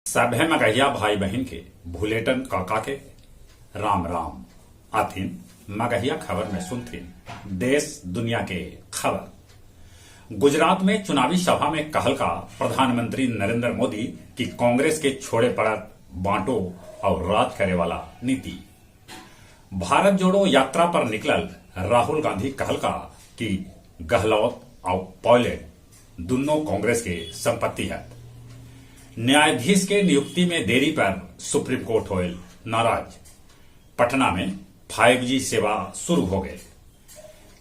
सभे मगहिया भाई बहिन के भुलेटन काका के राम राम। आथिन मगहिया खबर में सुनथिन देश दुनिया के खबर। गुजरात में चुनावी सभा में कहलका प्रधानमंत्री नरेंद्र मोदी कि कांग्रेस के छोड़े पड़त बांटो और राज करे वाला नीति। भारत जोड़ो यात्रा पर निकलल राहुल गांधी कहलका कि गहलोत और पायलट दुन्नो कांग्रेस के संपत्ति है। न्यायाधीश के नियुक्ति में देरी पर सुप्रीम कोर्ट होयल नाराज। पटना में 5G सेवा शुरू हो गए।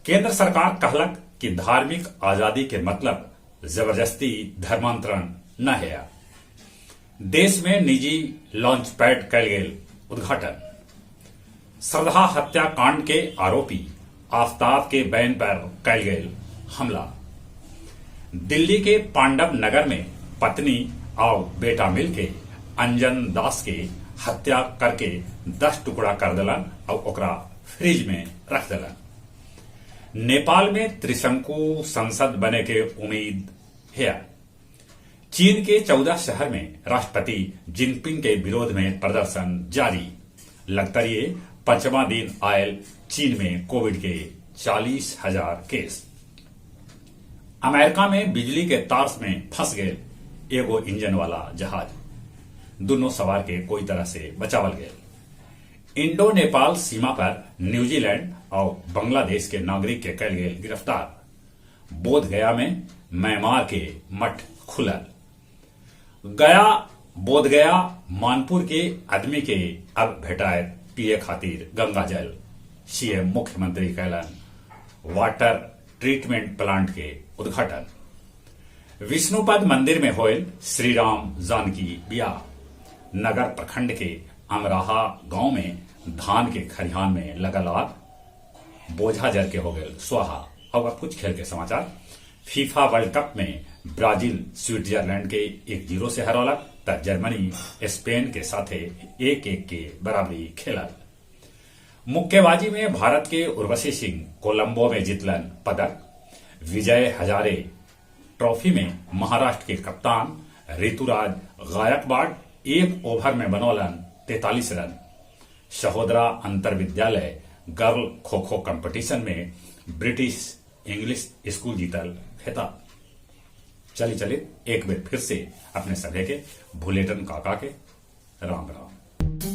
केंद्र सरकार कहलक कि धार्मिक आजादी के मतलब जबरदस्ती धर्मांतरण न है। देश में निजी लॉन्च पैड कयल गेल उद्घाटन। श्रद्धा हत्याकांड के आरोपी आफताब के बैन पर कयल गेल हमला। दिल्ली के पांडव नगर में पत्नी और बेटा मिलके अंजन दास के हत्या करके 10 टुकड़ा कर दिलन और ओकरा फ्रिज में रख दिलन। नेपाल में त्रिशंकु संसद बने के उम्मीद है। चीन के 14 शहर में राष्ट्रपति जिनपिंग के विरोध में प्रदर्शन जारी। लगतर ये पांचवा दिन आयल चीन में कोविड के 40,000 केस। अमेरिका में बिजली के तार में फंस गए एगो इंजन वाला जहाज। दोनों सवार के कोई तरह से बचावल गए। इंडो नेपाल सीमा पर न्यूजीलैंड और बांग्लादेश के नागरिक के कयल गेल गिरफ्तार। बोध गया में म्यांमार के मठ खुलल। गया बोधगया मानपुर के आदमी के अब भेटाए पिए खातिर गंगा जल। सीएम मुख्यमंत्री कैलन वाटर ट्रीटमेंट प्लांट के उद्घाटन। विष्णुपद मंदिर में होयल श्री राम जानकी बियाह। नगर प्रखंड के अमराहा गांव में धान के खरिहान में लगल आग, बोझा जर के हो गए स्वाहा। और अब कुछ खेल के समाचार। फीफा वर्ल्ड कप में ब्राजील स्विट्जरलैंड के 1-0 से हरौलक त जर्मनी स्पेन के साथे 1-1 के बराबरी खेलल। मुक्केबाजी में भारत के उर्वशी सिंह कोलंबो में जीतलन पदक। विजय हजारे ट्रॉफी में महाराष्ट्र के कप्तान ऋतुराज गायकवाड़ 1 ओवर में बनौलन 43 रन। सहोदरा अंतर विद्यालय गर्ल खो खो कंपटीशन में ब्रिटिश इंग्लिश स्कूल जीतल खिताब। चली चले एक बार फिर से अपने सभे के भुलेटन काका के राम राम।